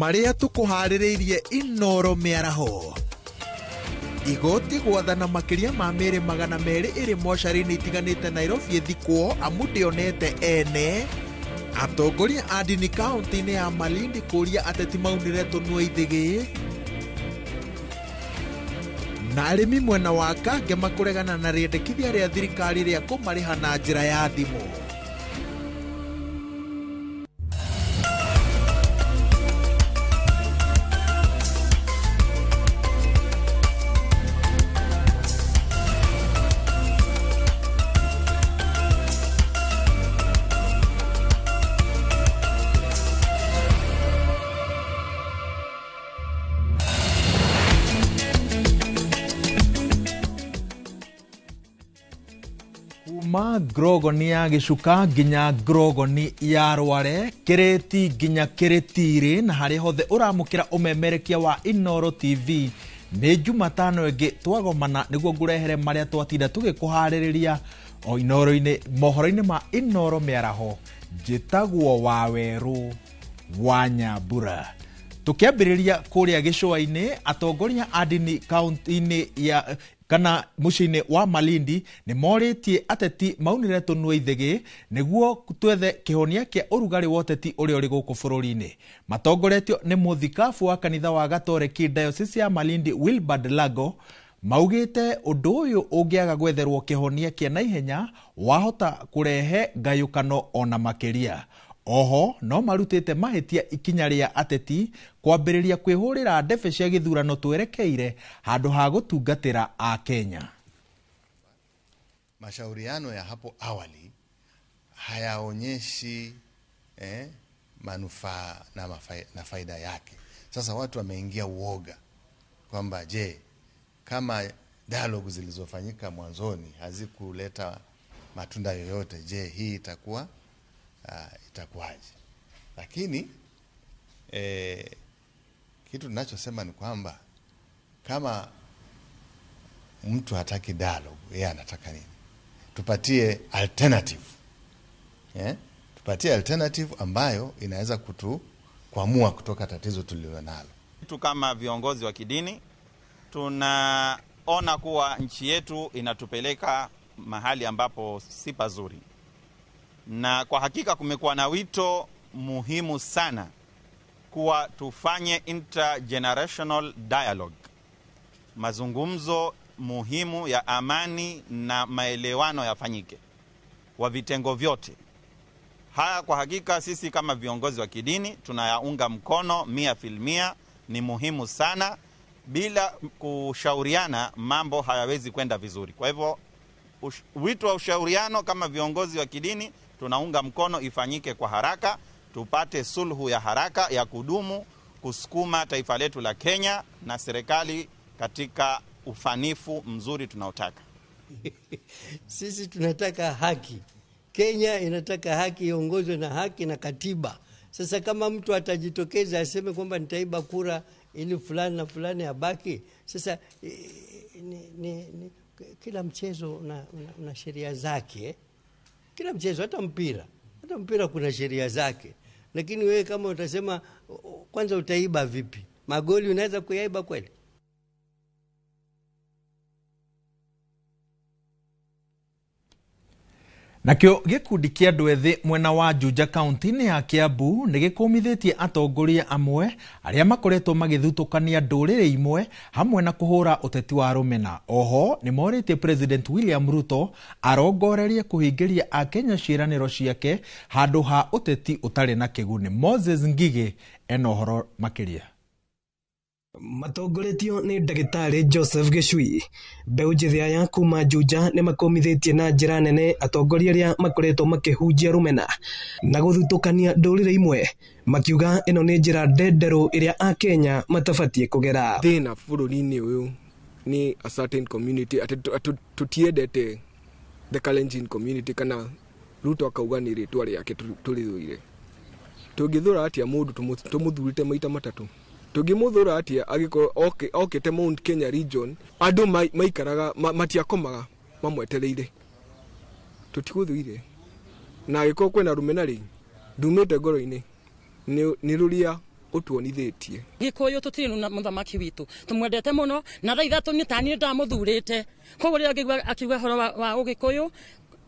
Marĩa tũkũharĩrĩirie Inoro mĩaraho. Igoti gwathana makĩria ma mĩĩrĩ 200 ĩrĩ mocarĩ-inĩ itiganĩte Nairobi ĩthikwo amu ndĩonete ene. Atongoria a ndini kaunti-inĩ ya Malindi kũria ateti maunĩre tũnua ithĩgĩ. Na arĩmi mwena wa Kangema kũregana na rĩendekithia rĩa thirikari rĩa kũmarĩha na njĩra ya thimũ. Kuma ngrogoni ya gĩcuka nginya ngrogoni ya rware, kĩrĩti nginya kĩrĩtirĩ, na harĩa hothe ũramũkĩra ũmemerekia wa Inoro TV. Nĩ Jumatano ĩngĩ twagomana nĩguo ngũrehere marĩa twatinda tũgĩkũharĩrĩria o Inoro-inĩ, mohoro-inĩ ma Inoro mĩaraho. Njĩtagwo Wawerũ wa Nyambura. Tũkĩambĩrĩria kũrĩa gĩcũa-inĩ, atongoria a ndini kaunti-inĩ ya kana mũciĩ-inĩ wa Malindi nĩ morĩtie ateti maunĩre tũnua ithĩgĩ nĩguo twethe kĩhonia kĩa ũrugarĩ wa ũteti ũrĩa ũrĩ gũkũ bũrũri-inĩ. Matongoretio nĩ mũthikabu wa kanitha wa Gatoreki Diocese ya Malindi Wilbard Lago, maugĩte ũndũ ũyũ ũngĩaga gwetherwo kĩhonia kĩa naihenya wahota kũrehe ngayũkano ona makĩria. Oho no marutĩte mahĩtia ikinya rĩa ateti kwambĩrĩria kwĩhũrĩra ndebe cia gĩthurano twerekeire handũ ha gũtungatĩra Akenya. Mashauriano ya hapo awali hayaonyeshi manufaa na faida yake. Sasa watu wameingia uoga kwamba je, kama dialogue zilizofanyika mwanzoni hazikuleta matunda yoyote, je hii itakuwaje? Lakini kitu tunachosema ni kwamba kama mtu hataki dialogue, yeye anataka nini? Tupatie alternative. Tupatie alternative ambayo inaweza kutukwamua kutoka tatizo tulilonalo. Tu kama viongozi wa kidini tunaona kuwa nchi yetu inatupeleka mahali ambapo si pazuri. Na kwa hakika kumekuwa na wito muhimu sana kuwa tufanye intergenerational dialogue, mazungumzo muhimu ya amani na maelewano yafanyike wa vitengo vyote. Haya kwa hakika sisi kama viongozi wa kidini tunayaunga mkono 100%, ni muhimu sana. Bila kushauriana mambo hayawezi kwenda vizuri. Kwa hivyo wito wa ushauriano kama viongozi wa kidini tunaunga mkono ifanyike kwa haraka, tupate suluhu ya haraka ya kudumu kusukuma taifa letu la Kenya na serikali katika ufanifu mzuri tunaotaka. Sisi tunataka haki. Kenya inataka haki iongozwe na haki na katiba. Sasa kama mtu atajitokeza aseme kwamba nitaiba kura ili fulani na fulani abaki, sasa ni kila mchezo una sheria zake. Kila mchezo, hata mpira kuna sheria zake. Lakini wewe kama utasema kwanza utaiba vipi? Magoli unaweza kuyaiba kweli? Nakĩo gĩkundi kĩa andũ ethĩ mwena wa Juja kaunti-inĩ ya Kiambu nĩ gĩkũmithĩtie atongoria amwe arĩa makoretwo magĩthutũkania ndũrĩrĩ imwe hamwe na kũhũra ũteti wa rũmena. Oho nĩ morĩtie President William Ruto arongorerie kũhingĩria Akenya ciĩranĩro ciake handũ ha ũteti ũtarĩ na kĩguni. Moses Ngigĩ ena ũhoro makĩria. Matongoretio nĩ ndagĩtarĩ Joseph Gĩcui, mbeũ njĩthĩ aya kuma Juja nĩ makũmithĩtie na njĩra nene atongoria arĩa makoretwo makĩhunjia rũmena na gũthutũkania ndũrĩrĩ imwe, makiuga ĩno nĩ njĩra ndenderũ ĩrĩa Akenya matabatiĩ kũgera. Thĩna bũrũri-inĩ ũyũ nĩ a certain community, atĩ tũtiendete the Kalenjin community, kana Ruto akauga nĩ rĩtwa rĩake tũrĩthũire. Tũngĩthũra atĩa mũndũ tũmũthurĩte maita matatũ? Tũngĩmũthũra atĩa angĩkorwo okĩte Mount Kenya region, andũ maikaraga matiakomaga mamwetereire. Tũtigũthũire. Na angĩkorwo kwĩna rũmena rĩ, ndumĩte ngoro-inĩ, nĩ rũrĩa ũtuonithĩtie. Gĩkũyũ tũtirĩ na mũthamaki witũ, tũmwendete mũno, na thaa 3 nĩ tani ndamũthurĩte. Koguo rĩrĩa ngĩigua akiuga ũhoro wa ũgĩkũyũ,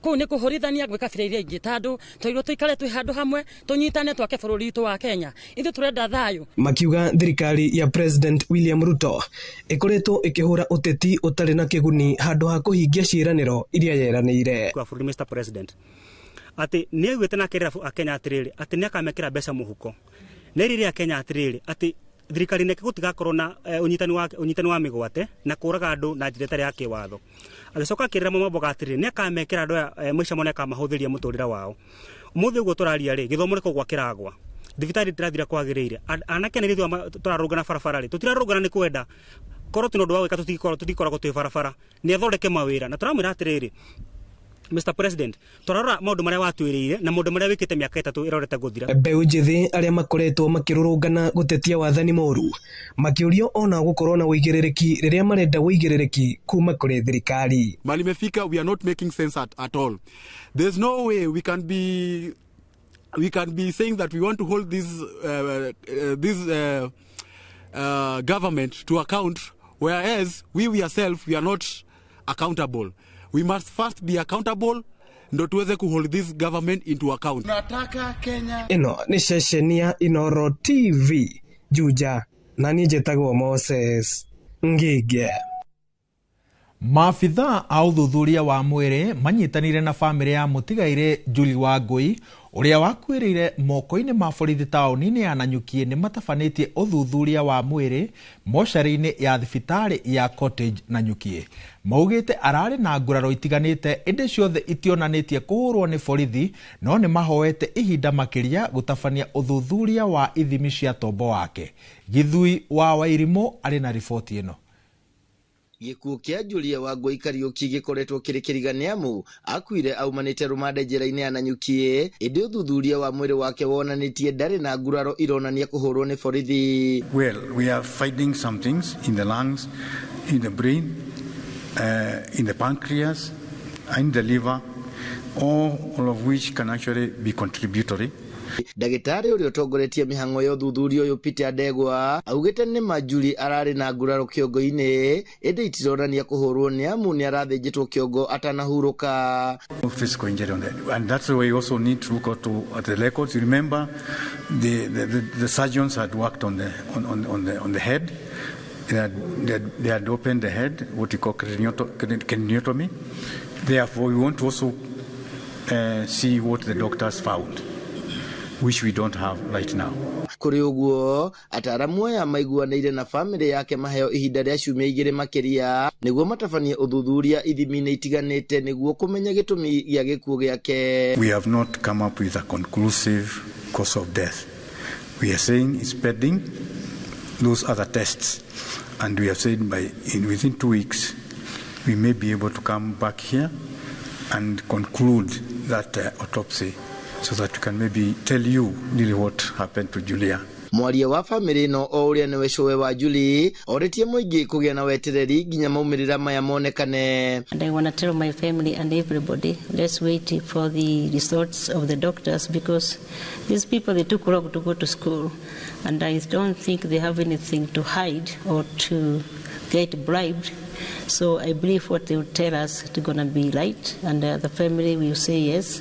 kũu nĩ kũhũrithania gwĩ kabira iria ingĩ, tondũ twairwo tũikare twĩ handũ hamwe, tũnyitane twake bũrũri witũ wa Kenya. Ithuĩ tũrenda thayũ. Makiuga thirikari ya President William Ruto ĩkoretwo ĩkĩhũra ũteti ũtarĩ na kĩguni handũ ha kũhingia ciĩranĩro iria yeranĩire. Kwa bũrũri Mr President atĩ nĩ augĩte na akerĩra Akenya atĩrĩrĩ atĩ nĩ akamekĩra mbeca mũhuko, na erĩire Akenya atĩrĩrĩ atĩ thirikari neke gũtigakorwo na ũnyitani wa mĩgwate na kũraga andũ na njĩra ĩtarĩ ya kĩwatho. Agĩcoka akĩrĩra Mamboga atĩrĩrĩ nĩ akamekĩra andũ aya maica mao nĩ akamahũthĩria mũtũrĩre wao. Ũmũthĩ ũguo tũraria rĩ, gĩthomo nĩ kũgwa kĩragwa, thibitarĩ ndĩrathira kwagĩrĩire, anake na airĩtu tũrarũngana barabara rĩ, tũtirarũngana nĩ kwenda korwo tũna ũndũ wa gwĩka, tũtikoragwo twĩ barabara. Nĩ athondeke mawĩra, na tũramwĩra atĩrĩrĩ Mr President, tũrarora maũndũ marĩa watwĩrĩire na maũndũ marĩa wĩkĩte mĩaka 3 ĩrorete gũthira. Mbeũ njĩthĩ arĩa makoretwo makĩrũrũngana gũtetia wathani mũru makĩũrio ona gũkorwo na ũigĩrĩrĩki rĩrĩa marenda ũigĩrĩrĩki kuma kũrĩ thirikari. Mali imefika, we are not making sense at all. There's no way we can be saying that we want to hold this government to account, whereas we ourselves we are not accountable. We must first be accountable ndo tuweze ku hold this government into account. Tunataka Kenya. Ĩno nĩ ceceni ya Inooro TV Juja, na niĩ njĩtagwo Moses Ngige. Maabithaa a ũthuthuria wa mwĩrĩ manyitanire na bamĩrĩ ya mũtigairĩ Julie Wangũi ũrĩa wakuĩrĩire moko-inĩ ma borithi taũni-inĩ ya Nanyuki nĩ matabanĩtie ũthuthuria wa mwĩrĩ mocarĩ-inĩ ya thibitarĩ ya Cottage Nanyuki. Maugĩte ararĩ na nguraro itiganĩte ĩndĩ ciothe itionanĩtie kũhũrwo nĩ borithi, no nĩ mahoete ihinda makĩria gũtabania ũthuthuria wa ithimi cia tombo wake. Githui wa Wairimũ arĩ na riboti ĩno. Gĩkuũ kĩa Julia Wangũi Kariũki gĩkoretwo kĩrĩ kĩriganiamu akuire aumanĩte rũmande njĩra-inĩ ya Nanyuki, ĩndĩ ũthuthuria wa mwĩrĩ wake wonanĩtie ndarĩ na nguraro ironania kũhũrwo nĩ borithi. Well, we are finding some things in the lungs, in the brain, in the pancreas, in the liver, all of which can actually be contributory. Ndagĩtarĩ ũrĩa ũtongoretie mĩhang'o ya ũthuthuria ũyũ Peter Ndegwa augĩte nĩ ma Julie ararĩ na nguraro kĩongo-inĩ, ĩndĩ itironania kũhũrwo nĩ amu nĩ arathĩnjĩtwo kĩongo atanahurũka. Physical injury on that, and that's why we also need to look at the records. You remember the surgeons had worked on the head. They had opened the head, what you call craniotomy. Therefore, we want to also see what the doctors found, which we don't have right now. Kũrĩ ũguo ataramu aya maiguanĩire na bamĩrĩ yake maheo ihinda rĩa ciumia 2 makĩria nĩguo matabanie ũthuthuria ithimi-inĩ itiganĩte nĩguo kũmenya gĩtũmi gĩa gĩkuũ gĩake. We have not come up with a conclusive cause of death. We are saying it's pending those other tests, and we have said within 2 weeks we may be able to come back here and conclude that autopsy, so that we can maybe tell you really what happened to Julia. Mwaria wa bamĩrĩ ĩno o ũrĩa nĩwe cũwe wa Julie orĩtie mũingĩ kũgĩa na wetereri nginya maumĩrĩra maya monekane. And I want to tell my family and everybody, let's wait for the results of the doctors, because these people, they took long to go to school, and I don't think they have anything to hide or to get bribed. So I believe what they will tell us is going to be right, and the family will say yes.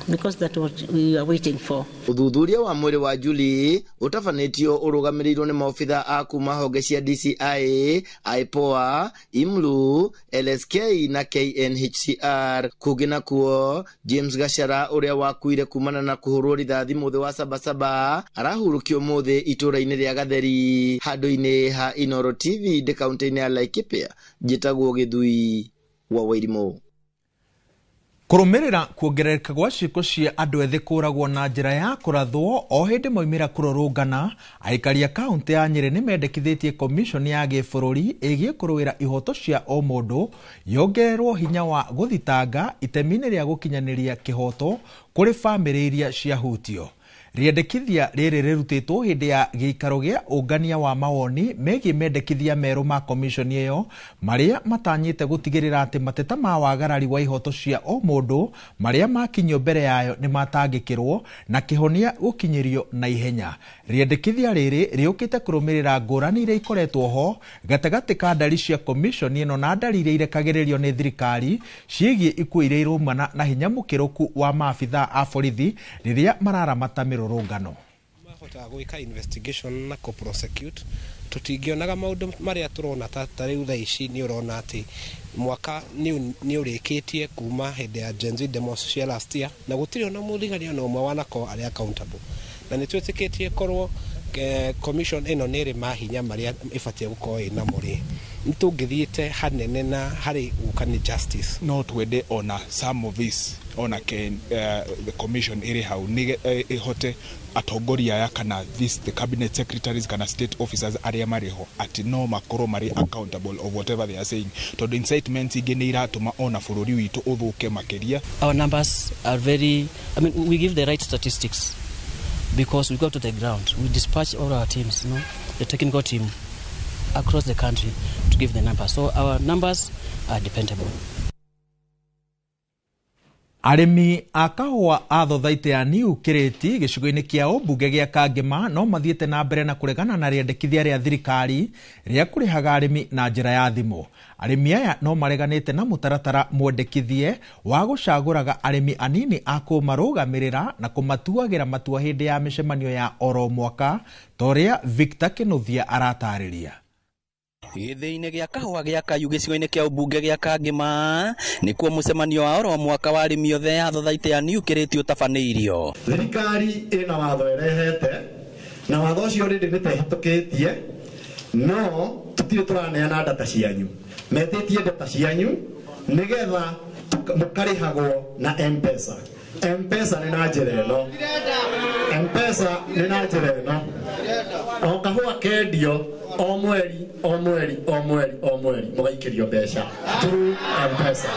Because that's what we are waiting for. Ũthuthuria wa mwĩrĩ wa Julie ũtabanĩtio ũrũgamĩrĩirwo nĩ maobitha a kuma honge cia DCI, IPOA, IMLU, LSK na KNHCR. Kũngĩ nakuo James Gachara ũrĩa wakuire kumana na kũhũrwo rithathi mũthĩ wa Sabasaba arahurũkio ũmũthĩ itũũra-inĩ rĩa Gatheri handũ-inĩ ha Inooro TV ndĩ kaũntĩ-inĩ ya Laikipia. Njĩtagwo Gĩthui wa Wairimũ. Kũrũmĩrĩra kuongerereka gwa ciĩko cia andũ ethĩ kũragwo na njĩra ya kũrathwo o hĩndĩ maumĩra kũrũrũngana, aikari a kaũntĩ ya Nyĩrĩ nĩ mendekithĩtie komishoni ya gĩbũrũri ĩgiĩ kũrũĩra ihoto cia ũmũndũ yongererwo hinya wa gũthitanga itemi-inĩ rĩa gũkinyanĩria kĩhoto kũrĩ bamĩrĩ iria ciahutio. Rĩendekithia rĩrĩ rĩrutĩtwo hĩndĩ ya gĩikaro gĩa ũngania wa mawoni megiĩ mendekithia merũ ma komishoni ĩyo marĩa matanyĩte gũtigĩrĩra atĩ mateta ma wagarari wa ihoto cia o mũndũ marĩa makinyio mbere yayo nĩ matangĩkĩrwo na kĩhonia gũkinyĩrio na ihenya. Rĩendekithia rĩrĩ rĩũkĩte kũrũmĩrĩra ngũrani iria ikoretwo ho gatagatĩ ka ndari cia komishoni ĩno na ndari iria irekagĩrĩrio nĩ thirikari ciĩgiĩ ikuũ iria iraumana na hinya mũkĩrũku wa maabithaa a borithi rĩrĩa mararamata mĩrũrũngano. Mahotaga gwĩka investigation na kũ prosecute tũtingĩonaga maũndũ marĩa tũrona ta rĩu thaa ici nĩ ũrona atĩ mwaka nĩ ũrĩkĩtie kuma hĩndĩ ya Gen Z demos cia last year na gũtirĩ ona mũthigari ona ũmwe wanakorwo arĩ accountable, na nĩ twĩtĩkĩtie korwo commission ĩno nĩ ĩrĩ mahinya marĩa ĩbatiĩ gũkorwo ĩnamo rĩ, nĩ tũngĩthiĩte hanene na harĩ gũka nĩ justice. No twende ona some of this ona the commission ĩrĩ hau nĩ ĩhote atongoria aya kana this the cabinet secretaries kana state officers arĩa marĩ ho atĩ no makorwo marĩ accountable of whatever they are saying, tondũ incitement ingĩ nĩ iratũma ona bũrũri witũ ũthũke makĩria. Our numbers are very, I mean, we give the right statistics because we go to the ground, we dispatch all our teams, you know, the technical team across the country to give the numbers. So our numbers are dependable. Arĩmi a kahũa a thothaitĩ ya New Kiriti gĩcigo-inĩ kĩa ũmbunge gĩa Kangema no mathiĩte na mbere na kũregana na rĩendekithia rĩa thirikari rĩa kũrĩhaga arĩmi na njĩra ya thimũ. Arĩmi aya no mareganĩte na mũtaratara mwendekithie wa gũcagũraga arĩmi anini a kũmarũgamĩrĩra na kũmatuagĩra matua hĩndĩ ya mĩcemanio ya oro mwaka ta ũrĩa Victor Kĩnuthia aratarĩria. Gĩthĩinĩ gĩa kahũa gĩa Kayu gĩcigo-inĩ kĩa ũmbunge gĩa Kangema nĩkuo mũcemanio wa oro mwaka wa arĩmi othe ya thothaitĩ ya New Kiriti ũtabanĩirio. Thirikari ĩna watho ĩrehete na watho ũcio rĩndĩ nĩ tehĩtũkĩtie, no tũtirĩ tũraneana data cianyu, metĩtie data cianyu nĩgetha mũkarĩhagwo na M-Pesa. M-Pesa nĩ na njĩra ĩno, M-Pesa nĩ na njĩra ĩno, o kahũa kendio o mweri o mweri o mweri o mweri mũgaikĩrio mbeca through M-Pesa.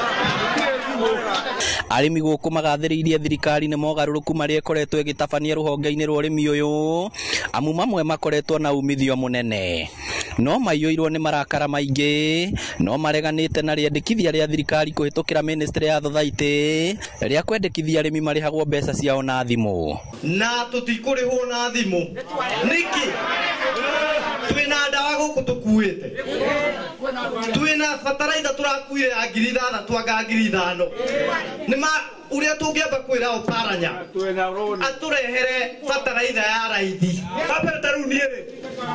Arĩmi gũkũ magathĩrĩirie thirikari nĩ mogarũrũku marĩa ĩkoretwo ĩgĩtabania rũhonge-inĩ rwa ũrĩmi ũyũ, amu mamwe makoretwo na umithio mũnene no maiyũirwo nĩ marakara maingĩ, no mareganĩte na rĩendekithia rĩa thirikari kũhĩtũkĩra ministry ya thothaitĩ rĩa kwendekithia arĩmi marĩhagwo mbeca ciao na thimũ. Na tũtikũrĩhwo na thimũ nĩkĩ? Twĩna ndawa gũkũ tũkuĩte, twĩna bataraitha tũrakuire ya 6,000 anga 5,000. Nĩ ma ũrĩa tũngĩamba kwĩra Oparanya atũrehere bataraitha ya raithi. Wambere ta rĩu niĩ rĩ,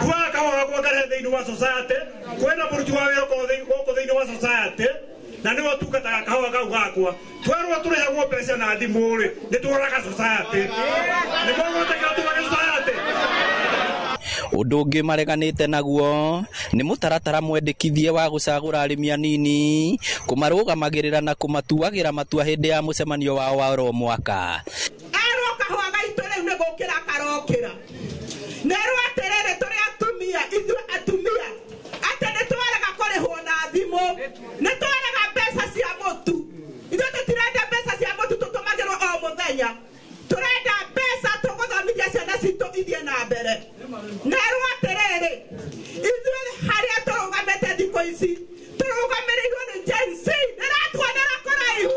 kuaga kahũa gakwa ngarehe thĩinĩ wa society, kwĩna mũruti wa wĩra gũkũ thĩinĩ wa society na nĩwe ũtungataga kahũa kau gakwa. Twerwo tũrĩhagwo mbeca na thimũ rĩ, nĩ tũroraga society. Nĩ mũgũtĩkĩra tũrage society? Ũndũ ũngĩ mareganĩte naguo nĩ mũtaratara mwendekithie wa gũcagũra arĩmi anini kũmarũgamagĩrĩra na kũmatuagĩra matua hĩndĩ ya mũcemanio wao wa oro mwaka. Erwo kahũa gaitũ rĩu nĩ gũkĩra karokĩra, nerwo atĩrĩrĩ tũrĩ atumia, ithuĩ atumia atĩ nĩ twarega kũrĩhwo na thimũ, nĩ twarega mbeca cia mũtu. Ithuĩ tũtirenda mbeca cia mũtu tũtũmagĩrwo o mũthenya, tũrenda mbeca tũgũthomithia ciana citũ ithiĩ na mbere. Nerwo atĩrĩrĩ ithuĩ harĩa tũrũgamĩte thikũ ici tũrũgamĩrĩirwo nĩ Gen Z, nĩratuonera kũraihu.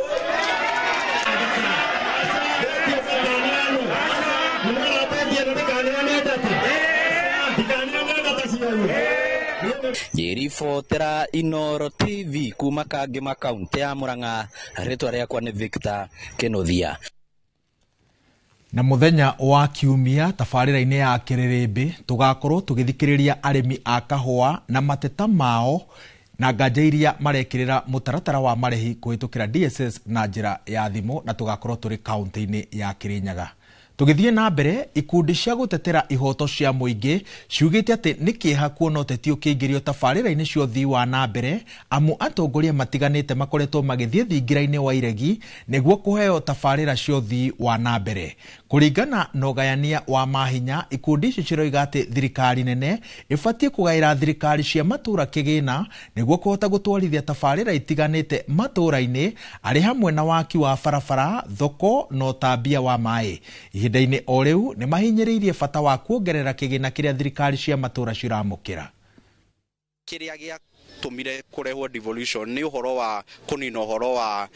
Ngĩribotera Inooro TV kuma Kangema kaunti ya Murang'a, rĩtwa rĩakwa nĩ Victor Kĩnuthia. Na mũthenya wa kiumia tabarĩra-inĩ ya Kĩrĩrĩmbĩ tũgakorwo tũgĩthikĩrĩria arĩmi a kahũa na mateta mao na nganja iria marekĩrĩra mũtaratara wa marĩhi kũhĩtũkĩra DSS na njĩra ya thimũ, na tũgakorwo tũrĩ kaunti-inĩ ya Kĩrĩnyaga. Tũgĩthiĩ na mbere, ikundi cia gũtetera ihoto cia mũingĩ ciugĩte atĩ nĩ kĩeha kuona ũteti ũkĩingĩrio tabarĩra-inĩ cia ũthii wa na mbere, amu atongoria matiganĩte makoretwo magĩthiĩ thingira-inĩ wa iregi nĩguo kũheo tabarĩra cia ũthii wa na mbere. Kũringana na ũgayania wa mahinya, ikundi ici ciroiga atĩ thirikari nene ĩbatiĩ kũgaĩra thirikari cia matũũra kĩgĩna nĩguo kũhota gũtwarithia tabarĩra itiganĩte matũũra-inĩ, arĩ hamwe na waki wa barabara, thoko na ũtambia wa maĩ. Ihinda-inĩ o rĩu nĩ mahinyĩrĩirie bata wa kuongerera kĩgĩna kĩrĩa thirikari cia matũũra ciramũkĩra. Kĩrĩa gĩatũmire kũrehwo devolution nĩ ũhoro wa kũnina ũhoro wa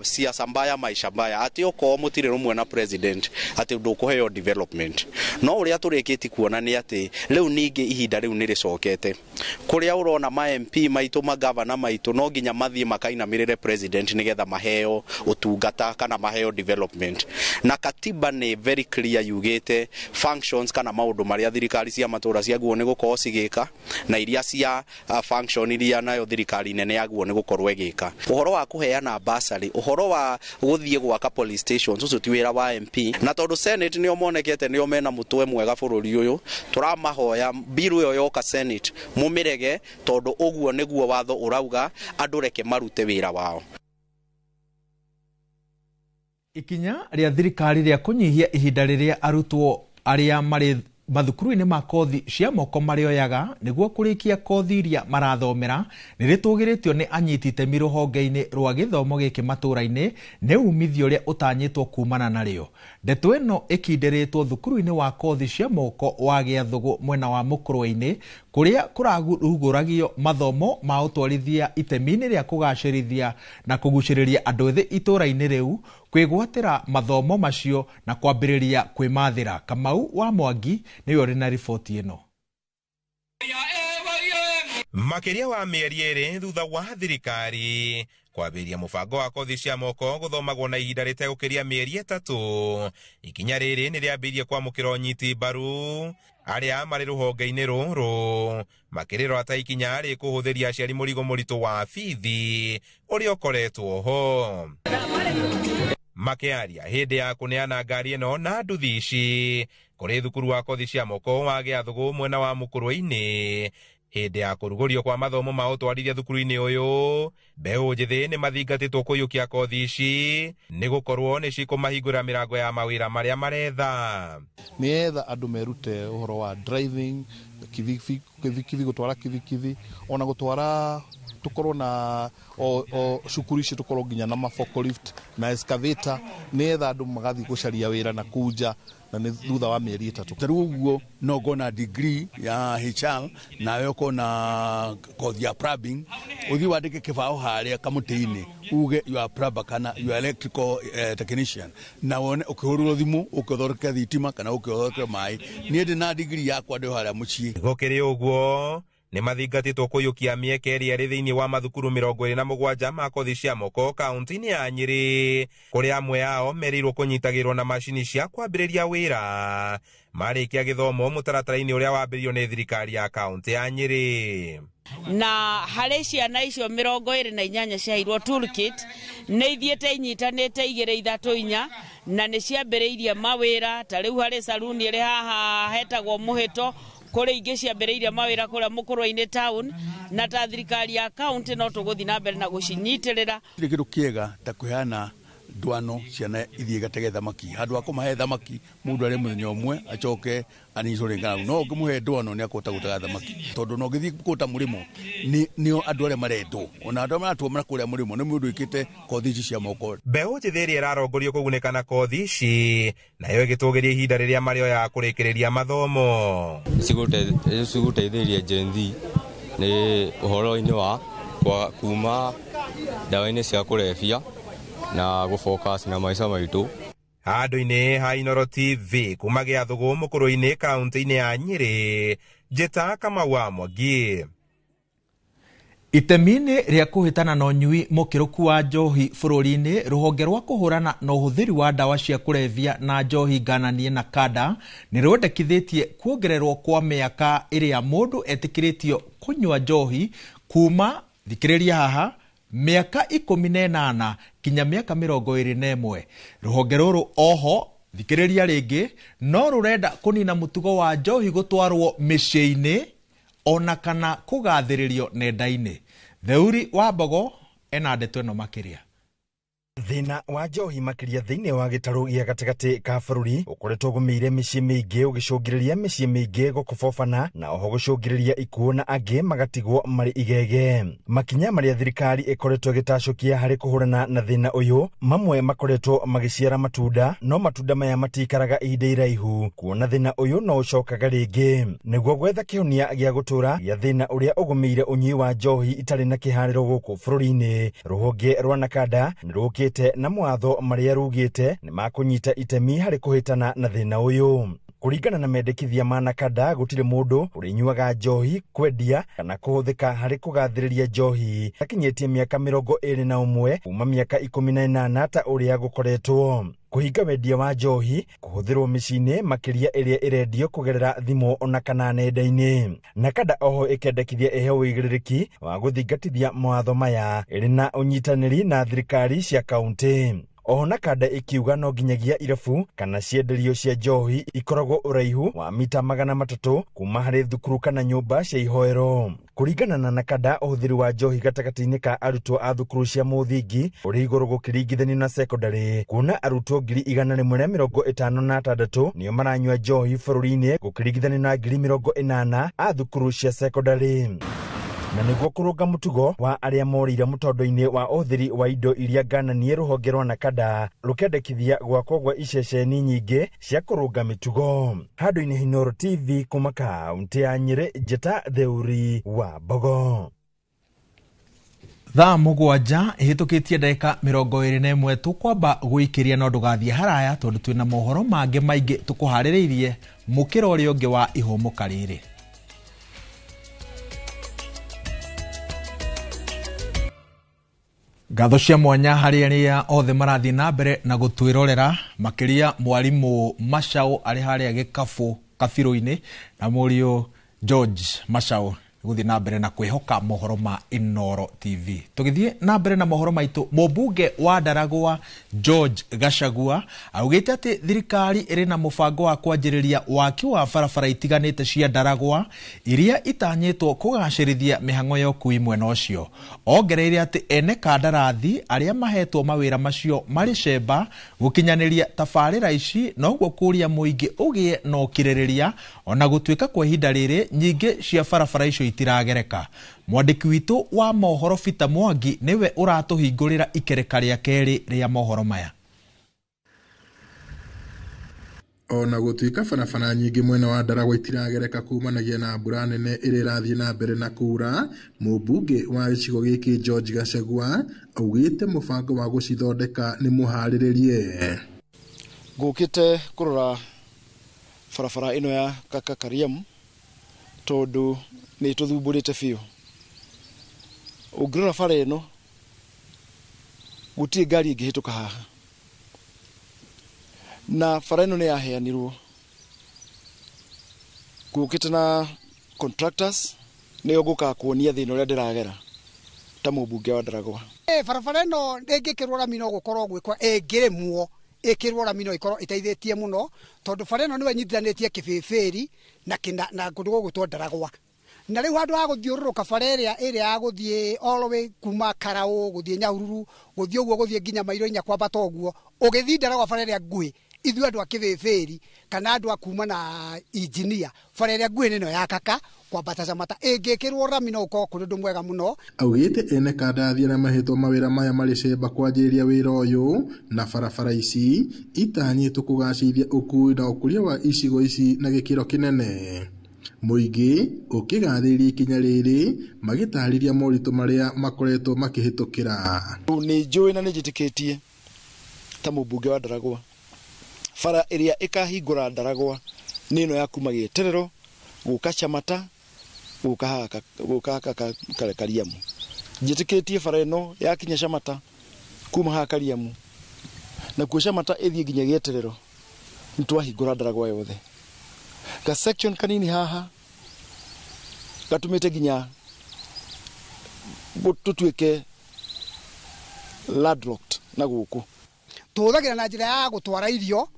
siasa mbaya maisha mbaya, atĩ okorwo mũtirĩ rũmwe na president atĩ ndũkũheo development. No ũrĩa tũrĩkĩtie kuona nĩ atĩ rĩu ningĩ ihinda rĩu nĩ rĩcokete, kũrĩa ũrona ma MP maitũ, magavana maitũ no nginya mathiĩ makainamĩrĩre president nĩgetha maheo ũtungata kana maheo development. Na katiba nĩ very clear yugĩte functions kana maũndũ marĩa thirikari cia matũũra ciagĩrĩirwo nĩ gũkorwo cigĩka na iria cia function iria nayo thirikari nene yagĩrĩirwo nĩ gũkorwo ĩgĩka. Ũhoro wa kũheana bursary, ũhoro wa gũthiĩ gwaka police stations, ũcio ti wĩra wa MP. Na tondũ Senate nĩo monekete nĩo mena mũtwe mwega bũrũri ũyũ, tũramahoya bill ĩyo yoka Senate mũmĩrege, tondũ ũguo nĩguo watho ũrauga, andũ reke marute wĩra wao. Ikinya rĩa thirikari rĩa kũnyihia ihinda rĩrĩa arutwo arĩa marĩ mathukuru-inĩ ma kothi cia moko marĩoyaga nĩguo kũrĩkia kothi iria marathomera nĩ rĩtũgĩrĩtio nĩ anyiti itemi rũhonge-inĩ rwa gĩthomo gĩkĩ matũũra-inĩ nĩ umithio ũrĩa ũtanyĩtwo kumana narĩo. Ndeto ĩno ĩkindĩrĩtwo thukuru-inĩ wa kothi cia moko wa Gĩathũgũ mwena wa Mũkũrwe-inĩ kũrĩa kũrarugũragio mathomo ma ũtwarithia itemi-inĩ rĩa kũgacĩrithia na kũgucĩrĩria andũ ethĩ itũũra-inĩ rĩu kwĩgwatĩra mathomo macio na kwambĩrĩria kwĩmathĩra. Kamau wa Mwangi nĩwe ũrĩ na riboti ĩno. Makĩria wa mĩeri 2 thutha wa thirikari kwambĩrĩria mũbango wa kothi cia moko gũthomagwo na ihinda rĩtegũkĩria mĩeri 3, ikinya rĩrĩ nĩ rĩambĩrĩirie kwamũkĩra ũnyiti mbaru arĩa marĩ rũhonge-inĩ rũrũ makĩrĩrora ta ikinya rĩkũhũthĩria aciari mũrigo mũritũ wa bithi ũrĩa ũkoretwo ho. Makĩaria hĩndĩ ya kũneana ngari ĩno na nduthi ici kũrĩ thukuru wa kothi cia moko wa Gĩathũgũ mwena wa Mũkũrwe-inĩ hĩndĩ ya kũrugũrio kwa mathomo ma ũtwarithia thukuru-inĩ ũyũ, mbeũ njĩthĩ nĩ mathingatĩtwo kũiyũkia kothi ici nĩ gũkorwo nĩ cikũmahingũrĩra mĩrango ya mawĩra marĩa maretha. Nĩgetha andũ merute ũhoro wa driving, kibikibi, gũtwara kibikibi, ona gũtwara tukorwo na o cukuru ici tukorwo nginya na ma forklift na excavator, nĩgetha andũ magathiĩ gũcaria wĩra na kũu nja na nĩ thutha wa mĩeri 3. Ta rĩu ũguo no ngorwo na degree ya HR nawe ũkorwo na kothi ya plumbing, ũthiĩ wandĩke kĩbaũ harĩa kamũtĩ-inĩ uge you are plumber kana you are electrical technician, na wone ũkĩhũrĩrwo thimũ ũkĩthondeke thitima kana ũkĩthondeke maĩ. Niĩ ndĩ na degree yakwa ndĩ harĩa mũciĩ. Gũkĩrĩ ũguo nĩ mathingatĩtwo kũiyũkia mĩeke ĩrĩa ĩrĩ thĩinĩ wa mathukuru 27 ma kothi cia moko kaunti-inĩ ya Nyĩrĩ, kũrĩa amwe ao merĩirwo kũnyitagĩrwo na macini cia kwambĩrĩria wĩra marĩkia gĩthomo mũtaratara-inĩ ũrĩa wambĩrĩirio nĩ thirikari ya kaunti ya Nyĩrĩ. Na harĩ ciana icio 28 ciaheirwo toolkit nĩ ithiĩte inyitanĩte 2 3 4 na nĩ ciambĩrĩirie mawĩra. Ta rĩu harĩ saruni ĩrĩ haha hetagwo Mũhĩto, kũrĩ ingĩ ciambĩrĩirie mawĩra kũrĩa Mũkũrwe-inĩ town, na ta thirikari ya kaunti no tũgũthiĩ na mbere na gũcinyitĩrĩra. Gũtirĩ kĩndũ kĩega ta kũheana ndwano ciana ithiĩ igatege thamaki, handũ ha kũmahe thamaki mũndũ arĩe mũthenya ũmwe acoke anyitwo nĩ ng'aragu, no ũngĩmũhe ndwano nĩ akũhota gũtega thamaki, tondũ no ũngĩthiĩ kũta mũrĩmo nĩo andũ arĩa marendwo, ona andũ arĩa maratwo na kũrĩa mũrĩmo nĩ mũndũ wĩkĩte kothi ici cia moko. Mbeũ njĩthĩ ĩrĩa ĩrarongorio kũgunĩka na kothi ici nayo ĩgĩtũgĩria ihinda rĩrĩa marĩoyaga kũrĩkĩrĩria mathomo. Cigũteithĩrĩria Gen Z nĩ ũhoro-inĩ wa kuma ndawa-inĩ cia kũrebia na gũfocus na maica maitũ. Handũ-inĩ ha Inooro TV kuma Gĩathũgũ Mũkũrwe-inĩ kaunti-inĩ ya Nyĩrĩ, Njĩta Kamau wa Mwangi. Itemi-inĩ rĩa kũhĩtana na ũnyui mũkĩrũku wa njohi bũrũri-inĩ, rũhonge rwa kũhũrana na ũhũthĩri wa ndawa cia kũrebia na njohi ngananie na kanda nĩ rwendekithĩtie kuongererwo kwa mĩaka ĩrĩa mũndũ etĩkĩrĩtio kũnyua njohi kuma, thikĩrĩria haha, mĩaka 18 nginya mĩaka 21. Rũhonge rũrũ oho, thikĩrĩria rĩngĩ, no rũrenda kũnina mũtugo wa njohi gũtwarwo mĩciĩ-inĩ ona kana kũgathĩrĩrio nenda-inĩ. Theuri wa Mbogo ena ndeto ĩno makĩria. Thĩna wa njohi makĩria thĩinĩ wa gĩtarũ gĩa gatagatĩ ka bũrũri ũkoretwo ũgũmĩire mĩciĩ mĩingĩ, ũgĩcũngĩrĩria mĩciĩ mĩingĩ gũkobobana na oho gũcũngĩrĩria ikuũ na angĩ magatigwo marĩ igege. Makinya marĩa thirikari ĩkoretwo ĩgĩtacũkia harĩ kũhũrana na thĩna ũyũ, mamwe makoretwo magĩciara matunda, no matunda maya matikaraga ihinda iraihu, kuona thĩna ũyũ no ũcokaga rĩngĩ. Nĩguo gwetha kĩhonia gĩa gũtũra gĩa thĩna ũrĩa ũgũmĩire ũnyui wa njohi itarĩ na kĩharĩro gũkũ bũrũri-inĩ, rũhonge rwa NACADA nĩ rũkĩte na mawatho marĩa rugĩte nĩ makũnyita itemi harĩ kũhĩtana na thĩna ũyũ. Kũringana na mendekithia ma NACADA, gũtirĩ mũndũ ũrĩnyuaga njohi, kwendia kana kũhũthĩka harĩ kũgathĩrĩria njohi akinyĩtie mĩaka 21 kuma mĩaka 18 ta ũrĩa gũkoretwo. Kũhinga wendia wa njohi kũhũthĩrwo mĩciĩ-inĩ makĩria ĩrĩa ĩrendio kũgerera thimũ ona kana nenda-inĩ. NACADA oho ĩkendekithia ĩheo ũigĩrĩrĩki wa gũthingatithia mawatho maya ĩrĩ na ũnyitanĩri na thirikari cia kaũntĩ. Oho NACADA ĩkiuga no nginyagia irabu kana cienderio cia njohi ikoragwo ũraihu wa mita 300 kuma harĩ thukuru kana nyũmba cia ihoero. Kũringana na NACADA, ũhũthĩri wa njohi gatagatĩ-inĩ ka arutwo a thukuru cia mũthingi ũrĩ igũrũ gũkĩringithanio na sekondarĩ, kuona arutwo 156,000 nĩo maranyua njohi bũrũri-inĩ gũkĩringithanio na 80,000 a thukuru cia sekondarĩ. Na nĩguo kũrũnga mũtugo wa arĩa morĩire mũtondo-inĩ wa ũhũthĩri wa indo iria ngananie, rũhonge rwa NACADA rũkendekithia gwakwo gwa iceceni nyingĩ cia kũrũnga mĩtugo. Handũ-inĩ Inooro TV kuma kaũntĩ ya Nyĩrĩ, Njĩta Theuri wa Mbogo. Thaa 7 ihĩtũkĩtie ndagĩka 21, tũkwamba gũikĩria no ndũgathiĩ haraya tondũ twĩna mohoro mangĩ maingĩ tũkũharĩrĩirie mũkĩra ũrĩa ũngĩ wa ihũmũka rĩrĩ. Ngatho cia mwanya harĩ arĩa othe marathiĩ na mbere na gũtwĩrorera, makĩria mwarimũ Macau arĩ harĩa gĩkabũ kabirũ-inĩ na mũriũ George Macau gũthiĩ na mbere na kwĩhoka mohoro ma Inooro TV. Tũgĩthiĩ na mbere na mohoro maitũ, mũmbunge wa Ndaragwa George Gachagua augĩte atĩ thirikari ĩrĩ na mũbango wa kwanjĩrĩria waki wa barabara itiganĩte cia Ndaragwa iria itanyĩtwo kũgacĩrithia mĩhang'o ya ũkui mwena ũcio. Ongereire atĩ ene kandarathi arĩa mahetwo mawĩra macio marĩ cemba gũkinyanĩria tabarĩra ici, noguo kũria mũingĩ ũgĩe na ũkirĩrĩria ona gũtuĩka kwa ihinda rĩrĩ nyingĩ cia barabara icio itiragereka. Mwandĩki witũ wa mohoro Peter Mwangi nĩwe ũratũhingũrĩra ikereka rĩa kerĩ rĩa mohoro maya. Ona gũtuĩka barabara nyingĩ mwena wa Ndaragwa itiragereka kumanagia na mbura nene ĩrĩa ĩrathiĩ na mbere na kuura, mũmbunge wa gĩcigo gĩkĩ George Gachagua augĩte mũbango wa gũcithondeka nĩ mũharĩrĩrie. Ngũkĩte kũrora barabara ĩno ya Kaka Kariamu tondũ nĩ tũthumbũrĩte biũ. Ũngĩrora bara ĩno gũtirĩ ngari ĩngĩhĩtũka haha, na bara ĩno nĩ yaheanirwo. Ngũkĩte na contractors nĩo ngũkaga kuonia thĩna ũrĩa ndĩragera ta mũmbunge wa Ndaragwa. Barabara ĩno ĩngĩkĩrwo rami no gũkorwo gwĩkwo, ĩngĩrĩmwo ĩkĩrwo rami no ĩkorwo ĩteithĩtie mũno, tondũ bara ĩno nĩyo ĩnyitithanĩtie Kĩbĩbĩri na kũndũ gũgwĩtwo Ndaragwa. Na rĩu handũ ha gũthiũrũrũka bara ĩrĩa ya gũthiĩ all the way kuma Karaũ gũthiĩ Nyahururu gũthiĩ ũguo gũthiĩ nginya mairo 4 kwambata ũguo, ũgĩthiĩ Ndaragwa bara ĩrĩa nguhĩ, ithuĩ andũ a Kĩbĩbĩri kana andũ a kuma na injinia, bara ĩrĩa nguhĩ nĩ ĩno ya Kaka kwambata Camata, ĩngĩkĩrwo rami no ũkorwo kũrĩ ũndũ mwega mũno. Augĩte ene kandarathi arĩa mahetwo mawĩra maya marĩ cemba kwanjĩrĩria wĩra ũyũ na barabara ici itanyĩtwo kũgacĩrithia ũkui na ũkũria wa icigo ici na gĩkĩro kĩnene. Mũingĩ ũkĩgathĩrĩria ikinya rĩrĩ magĩtarĩria moritũ marĩa makoretwo makĩhĩtũkĩra. Nĩ njũĩ na nĩ njĩtĩkĩtie ta mũmbunge wa Ndaragwa, bara ĩrĩa ĩkahingũra Ndaragwa nĩ ĩno ya kuma Gĩeterero gũka Camata gũka haha Kariamu. Njĩtĩkĩtie bara ĩno yakinya Camata kuma haha Kariamu nakuo Camata ĩthiĩ nginya Gĩeterero, nĩ twahingũra Ndaragwa yothe. Ga section kanini haha gatũmĩte nginya tũtuĩke landlocked na gũkũ. Tũhũthagĩra na njĩra ya gũtwara irio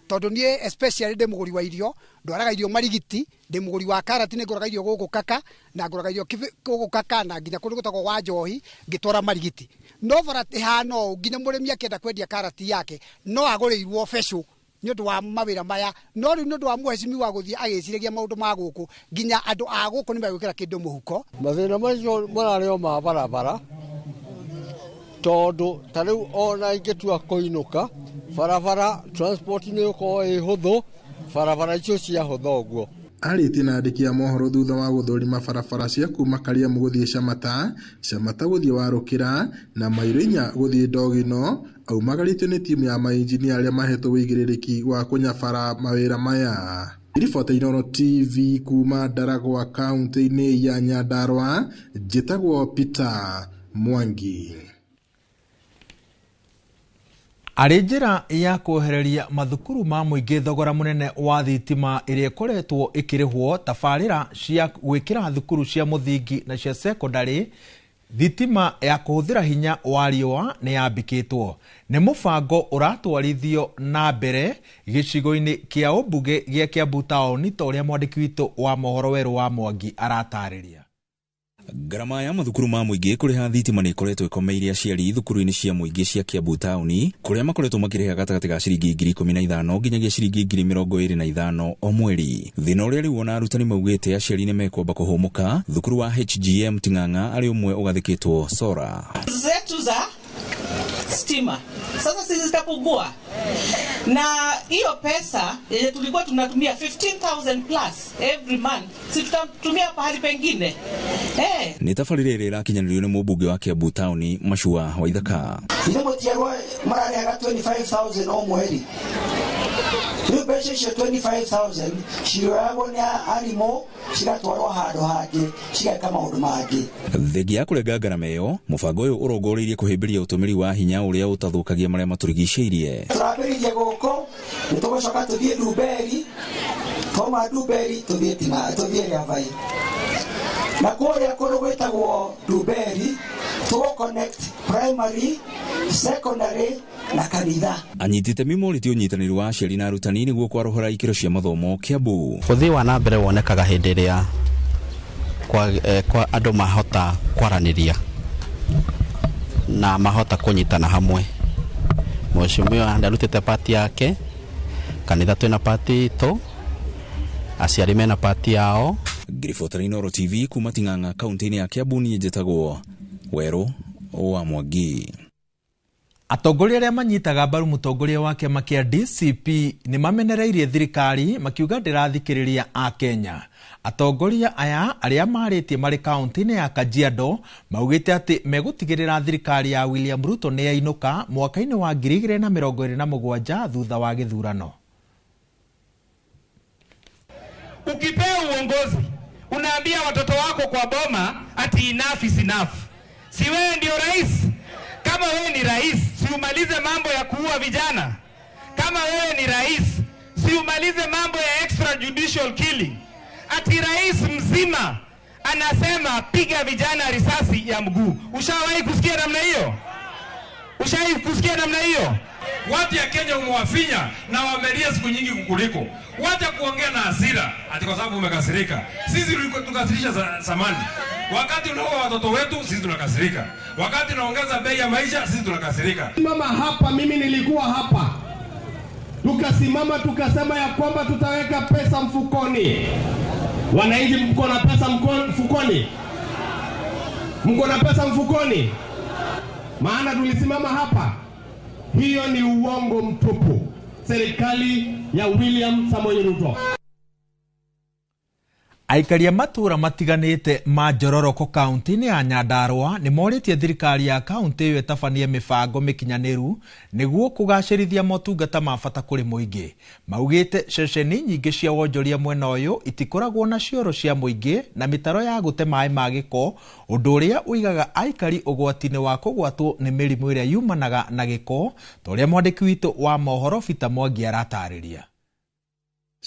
Tondũ niĩ especially ndĩ mũgũri wa irio, ndwaraga irio Marigiti, ndĩ mũgũri wa karati, nĩ ngũraga irio gũkũ Kaka, na ngũraga irio gũkũ Kaka na nginya kũndũ gwĩtagwo wa Njohi ngĩtwara Marigiti. No bara ĩhana ũũ, nginya mũrĩmi akĩenda kwendia karati yake no agũrĩirwo becũ nĩ ũndũ wa mawĩra maya. No rĩu nĩ ũndũ wa mũhecimiwa gũthiĩ agĩciragia maũndũ ma gũkũ, nginya andũ a gũkũ nĩ megwĩkĩra kĩndũ mũhuko. Mathĩna macio mararĩ o ma barabara, tondũ ta rĩu ona ingĩtua kũinũka barabara, transport nĩ ĩgũkorwo ĩ hũthũ, barabara icio ciahũtha ũguo. Arĩtie na andĩki a mohoro thutha wa gũthũrima barabara cia kuma Kariamu gũthiĩ Shamata, Shamata gũthiĩ Warũkĩra na mairo 4 gũthiĩ Ndogino, aumagarĩtio nĩ timu ya mainjinia arĩa mahetwo ũigĩrĩrĩki wa kũnyabara mawĩra maya. Riboti ya Inooro TV kuma Ndaragwa kaunti-inĩ ya Nyandarua, njĩtagwo Peter Mwangi. Arĩ njĩra ya kwehereria mathukuru ma mũingĩ thogora mũnene wa thitima ĩrĩa ĩkoretwo ĩkĩrĩhwo, tabarĩra cia gwĩkĩra thukuru cia mũthingi na cia sekondarĩ thitima ya kũhũthĩra hinya wa riũa nĩ yambĩkĩtwo. Nĩ mũbango ũratwarithio na mbere gĩcigo-inĩ kĩa ũmbunge gĩa Kiambu taũni, ta ũrĩa mwandĩki witũ wa mohoro Werũ wa Mwangi aratarĩria. Ngarama ya mathukuru ma mũingĩ kũrĩha thitima nĩ ĩkoretwo ĩkomeire aciari thukuru-inĩ cia mũingĩ cia Kiambu taũni, kũrĩa makoretwo makĩrĩha gatagatĩ ga ciringi 15,000 nginyagia ciringi 25,000 o mweri. Thĩna ũrĩa rĩu ona arutani maugĩte aciari nĩ mekwamba kũhũmũka, thukuru wa HGM Ting'ang'a arĩ ũmwe ũgathĩkĩtwo sora zetu za stima sasa sisi zitapungua, na hiyo pesa yenye tulikuwa tunatumia 15,000 plus every month si tutatumia pahali pengine. Nĩ tabarĩra ĩrĩa ĩrakinyanĩrio nĩ mũmbunge wa Kiambu taũni Machua Waithaka. Ithe mũtiarwo mararĩhaga 25,000 o mweri. Rĩu mbeca icio 25,000 cirĩoyagwo nĩ arimũ cigatwarwo handũ hangĩ cigeka maũndũ mangĩ. Thengia ya kũrenga ngarama ĩyo, mũbango ũyũ ũrongoreirie kũhĩmbĩria ũtũmĩri wa hinya ũrĩa ũtathũkagia marĩa matũrigicĩirie. Tũrambĩrĩirie gũkũ, nĩ tũgũcoka tũthiĩ Ndumberi, twauma Ndumberi tũthiĩ Rĩabai. Na kũrĩa kũndũ gwĩtagwo Ndumberi tũgũ connect primary, secondary na kanitha. Anyiti itemi morĩtie ũnyitanĩri wa aciari na arutani nĩguo kwarũhũra ikĩro cia mathomo Kiambu. Ũthii wa na mbere wonekaga hĩndĩ ĩrĩa kwa andũ mahota kwaranĩria na mahota kũnyitana hamwe. Mheshimiwa ndarutĩte pati yake, kanitha twĩna pati itũ, aciari mena pati yao. Ngiribota Inooro TV kuma Ting'ang'a kaunti-inĩ ya Kiambu, niĩ njĩtagwo Werũ wa Mwangi. Atongoria arĩa manyitaga mbaru mũtongoria wa kĩama kĩa DCP nĩ mamenereirie thirikari makiuga ndĩrathikĩrĩria Akenya. Atongoria aya arĩa marĩtie marĩ kaunti-inĩ ya Kajiado maugĩte atĩ megũtigĩrĩra thirikari ya William Ruto nĩ yainũka mwaka-inĩ wa 2027 thutha wa gĩthurano. Ukipewa uongozi unaambia watoto wako kwa boma ati enough is enough. Si wewe ndio rais? Kama wewe ni rais, si umalize mambo ya kuua vijana? Kama wewe ni rais, si umalize mambo ya extrajudicial killing? Ati rais mzima anasema piga vijana risasi ya mguu. Ushawahi kusikia namna hiyo? Ushawahi kusikia namna hiyo? Watu ya Kenya umewafinya na wamelia siku nyingi kukuliko. Wacha kuongea na hasira ati kwa sababu umekasirika. Sisi tulikuwa tukasirisha zamani. Wakati unaoa watoto wetu sisi tunakasirika. Wakati unaongeza bei ya maisha sisi tunakasirika. Mama hapa, mimi nilikuwa hapa. Tukasimama tukasema ya kwamba tutaweka pesa mfukoni. Wananchi, mko na pesa mfukoni? Mko na pesa mfukoni? Maana tulisimama hapa. Hiyo ni uongo mtupu. Serikali ya William Samoei Ruto. Aikaria matura matiganĩte ma Njororoko kaunti-inĩ ya Nyandarua nĩ morĩtie thirikari ya kaunti ĩyo ĩtabanie mĩbango mĩkinyanĩru nĩguo kũgacĩrithia motungata ma bata kũrĩ mũingĩ. Maugĩte ceceni nyingĩ cia wonjoria mwena ũyũ itikoragwo na cioro cia mũingĩ na mĩtaro ya gũte maĩ ma gĩko, ũndũ ũrĩa ũigaga aikari ũgwati-inĩ wa kũgwatwo nĩ mĩrimũ ĩrĩa yumanaga na gĩko, ta ũrĩa mwandĩki witũ wa mohoro Peter Mwangi aratarĩria.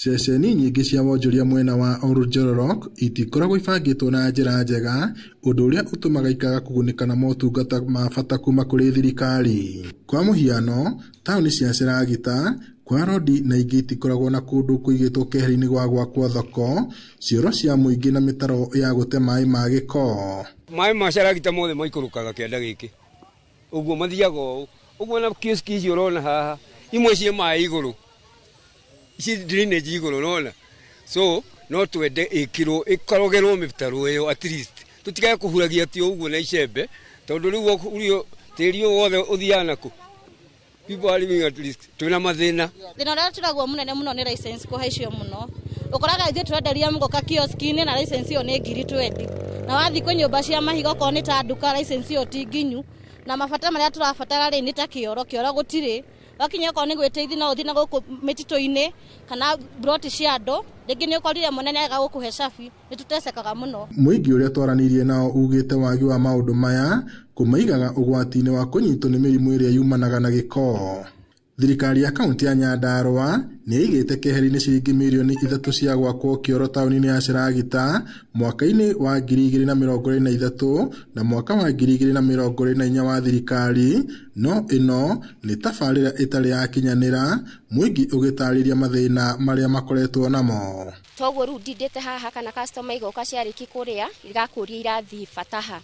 Ceceni nyingĩ cia wonjoria mwena wa Oljororok itikoragwo ibangĩtwo na njĩra njega, ũndũ ũrĩa ũtũmaga ikaga kũgunĩka na motungata ma bata kuma kũrĩ thirikari. Kwa mũhiano, taũni cia Sheragita, Kwa Rodi na ingĩ itikoragwo na kũndũ kũigĩtwo keheri-inĩ gwa gwakwo thoko, cioro cia mũingĩ na mĩtaro ya gũte maĩ ma gĩko. Maĩ ma Sheragita mothe maikũrũkaga kĩanda gĩkĩ, ũguo mathiaga ũũ ũguo, na kioski icio ũrona haha imwe ciĩ maĩ igũrũ, ici drainage igũrũ ũrona, so no twende ĩkĩrwo ĩkorogerwo mĩtaro ĩyo at least tũtigae kũhuragia ti ũguo na icembe, tondũ rĩu ũrio tĩri ũyũ wothe ũthiaga nakũ. People are living at risk. Twĩna mathĩna. Thĩna ũrĩa tũragwo mũnene mũno nĩ license kũhaicio mũno. Ũkoraga ithuĩ tũrenderia mũgoka kioski-inĩ na license ĩyo nĩ 20,000. Na wathiĩ kwĩ nyũmba cia mahiga okorwo nĩ ta nduka license ĩyo ti nginyu. Na mabata marĩa tũrabatara rĩ nĩ ta kĩoro, kĩoro gũtirĩ. Wakinya okorwo nĩ gwĩteithia no ũthiĩ na gũkũ mĩtitũ-inĩ kana mburoti cia andũ, rĩngĩ nĩ ũkorire mũnene aga gũkũhe cabi, nĩ tũtecekaga mũno. Mũingĩ ũrĩa twaranĩirie nao ugĩte wagi wa maũndũ maya kũmaigaga ũgwati-inĩ wa kũnyitwo nĩ mĩrimũ ĩrĩa yumanaga na gĩko. Thirikari ya kaunti ya Nyandarua nĩ ĩigĩte keheri-inĩ ciringi mirioni 3 cia gwakwo kĩoro taũni-inĩ ya Sheragita mwaka-inĩ wa 2023 na mwaka wa 2024 wa thirikari, no ĩno nĩ tabarĩra ĩtarĩ yakinyanĩra, mũingĩ ũgĩtarĩria mathĩna marĩa makoretwo namo. Toguo rĩu ndindĩte haha kana customer igoka ciarĩki kũrĩa igakũria irathiĩ bata ha,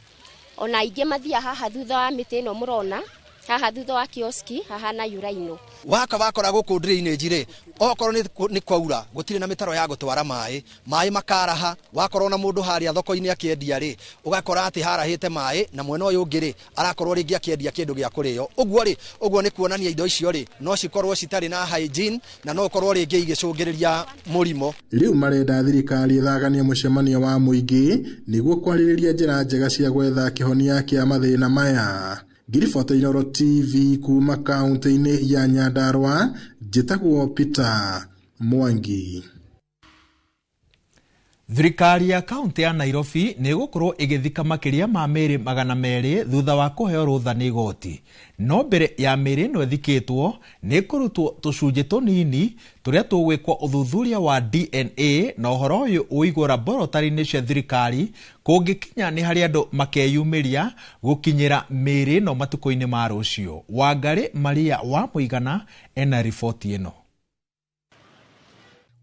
ona aingĩ mathiaga haha thutha wa mĩtĩ ĩno mũrona haha thutha wa kioski haha na yuraino. Waka wakora gũkũ drainage rĩ, okorwo nĩ kwaura gũtirĩ na mĩtaro ya gũtwara maĩ, maĩ makaraha. Wakorwo na mũndũ harĩa thoko-inĩ akĩendia rĩ, ũgakora atĩ harahĩte maĩ, na mwena ũyũ ũngĩ rĩ arakorwo rĩngĩ akĩendia kĩndũ gĩa kũrĩo. Ũguo rĩ, ũguo nĩ kuonania indo icio rĩ no cikorwo citarĩ na hygiene na no ũkorwo rĩngĩ igĩcũngĩrĩria mũrimũ. Rĩu marenda thirikari ĩthaganie mũcemanio wa mũingĩ nĩguo kwarĩrĩria njĩra njega cia gwetha kĩhonia kĩa mathĩna maya. Ngiribota Inooro TV kuma kaunti-inĩ ya Nyandarua, njĩtagwo Peter Mwangi. Thirikari ya kaunti ya Nairobi nĩ ĩgũkorwo ĩgĩthika makĩria ma mĩĩrĩ 200 thutha wa kũheo rũtha nĩ igoti. No mbere ya mĩĩrĩ ĩno ĩthikĩtwo nĩ ĩkũrutwo tũcunjĩ tũnini tũrĩa tũgwĩkwo ũthuthuria wa DNA, na ũhoro ũyũ ũigwo laboratory-inĩ cia thirikari kũngĩkinya nĩ harĩ andũ makeyumĩria gũkinyĩra mĩĩrĩ ĩno matukũ-inĩ ma rũciũ. Wangarĩ Maria wa Mũigana ena riboti ĩno.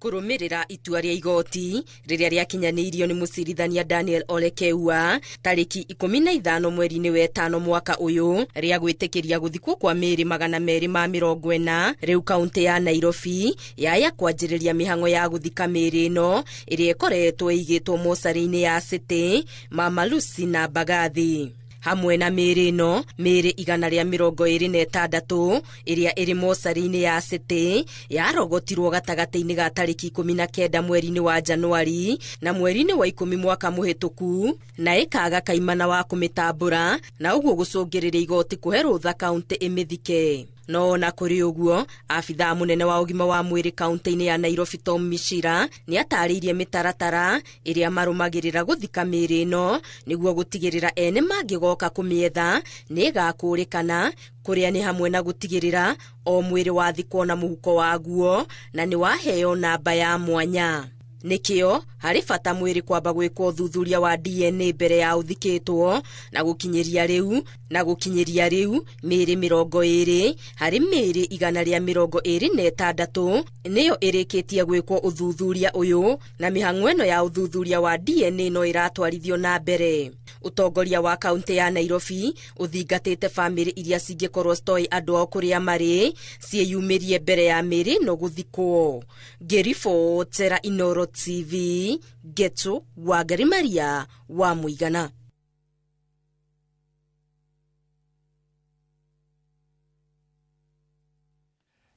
Kũrũmĩrĩra itua rĩa igoti rĩrĩa rĩakinyanĩirio nĩ mũcirithania Daniel Olekeua tarĩki 15 mweri-inĩ wa 5 mwaka ũyũ rĩa gwĩtĩkĩria gũthikwo kwa mĩĩrĩ 240 rĩu kaunti ya Nairobi yaya kwanjĩrĩria mĩhang'o ya gũthika mĩĩrĩ ĩno ĩrĩa ĩkoretwo ĩigĩtwo mocarĩ-inĩ ya City, Mama Lucy na Mbagathi. Hamwe na mĩĩrĩ ĩno, mĩĩrĩ 126 ĩrĩa ĩrĩ mocarĩ-inĩ ya City yarogotirwo gatagatĩ-inĩ ga tarĩki 19 mweri-inĩ wa Januari na mweri-inĩ wa 10 mwaka mũhĩtũku, na ĩkaga kaimana wa kũmĩtambũra na ũguo gũcũngĩrĩria igoti kũhe rũtha kaunti ĩmĩthike. No ona kũrĩ ũguo, abithaa mũnene wa ũgima wa mwĩrĩ kaunti-inĩ ya Nairobi Tom Michira nĩ atarĩirie mĩtaratara ĩrĩa marũmagĩrĩra gũthika mĩĩrĩ ĩno nĩguo gũtigĩrĩra ene mangĩgoka kũmĩetha nĩ ĩgakũrĩkana, kũrĩa nĩ hamwe na gũtigĩrĩra o mwĩrĩ wathikwo na mũhuko waguo na nĩ waheo namba ya mwanya. Nĩkĩo harĩ bata mwĩrĩ kwamba gwĩkwo ũthuthuria wa DNA mbere ya ũthikĩtwo, na gũkinyĩria rĩu mĩĩrĩ 20 harĩ mĩĩrĩ 126 nĩyo ĩrĩkĩtie gwĩkwo ũthuthuria ũyũ, na mĩhang'o ĩno ya ũthuthuria wa DNA no ĩratwarithio na mbere. Ũtongoria wa kaunti ya Nairobi ũthingatĩte bamĩrĩ iria cingĩkorwo citoĩ andũ ao kũrĩa marĩ ciĩyumĩrie mbere ya mĩĩrĩ ĩno gũthikwo. Ngĩribotera Inooro TV, Geto Wangari Maria wa Mũigana.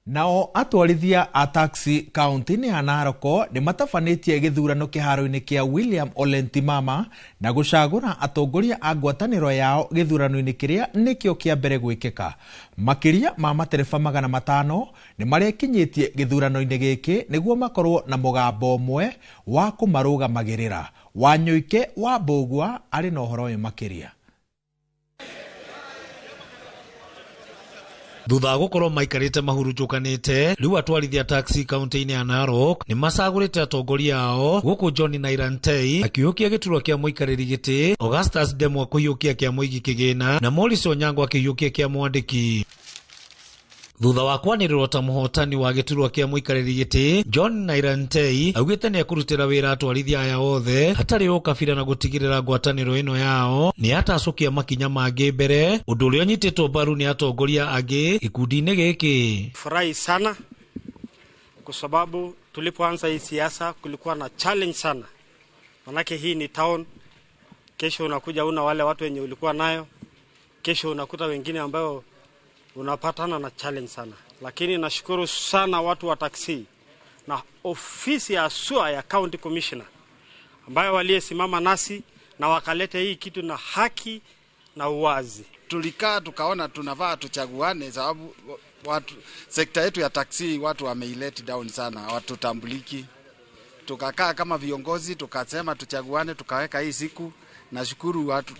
Nao atwarithia a taxi kaunti-inĩ ya Narok nĩ matabanĩtie gĩthurano kĩharo-inĩ kĩa William Ole Ntimama na gũcagũra atongoria a ngwatanĩro yao gĩthurano-inĩ kĩrĩa nĩkĩo kĩa mbere gwĩkĩka. Makĩria ma matereba 500 nĩ marekinyĩtie gĩthurano-inĩ gĩkĩ nĩguo makorwo na mũgambo ũmwe wa kũmarũgamagĩrĩra. Wanyũike wa Mbũgua arĩ na ũhoro ũyũ makĩria. Thutha wa gũkorwo maikarĩte mahurunjũkanĩte, rĩu atwarithia taxi kaunti-inĩ ya Narok nĩ macagũrĩte atongoria ao, gũkũ John Nairantei akĩiyũkia gĩturwa kĩa mũikarĩri gĩtĩ, Augustus Ndemwa kũiyũkia kĩa mũigi kĩgĩna na Morris Onyango akĩiyũkia kĩa mwandĩki. Thutha wa kwanĩrĩrwo ta mũhotani wa gĩturwa kĩa mũikarĩri gĩtĩ, John Nairantei augĩte nĩ ekũrutĩra wĩra atwarithia aya othe hatarĩ ũkabira na gũtigĩrĩra ngwatanĩro ĩno yao nĩ yatacũkia makinya mangĩ mbere, ũndũ ũrĩa ũnyitĩtwo mbaru nĩ atongoria angĩ gĩkundi-inĩ gĩkĩ. Furahi sana kwa sababu tulipoanza hii siasa kulikuwa na challenge sana, manake hii ni town. Kesho unakuja una wale watu wenye ulikuwa nayo, kesho unakuta wengine ambayo unapatana na challenge sana. Lakini nashukuru sana watu wa taksi na ofisi ya SUA ya County Commissioner ambayo waliyesimama nasi na wakaleta hii kitu na haki na uwazi. Tulikaa tukaona tunavaa tuchaguane, sababu watu sekta yetu ya taksi watu wameileti down sana, hawatutambuliki. Tukakaa kama viongozi tukasema tuchaguane, tukaweka hii siku. Nashukuru watu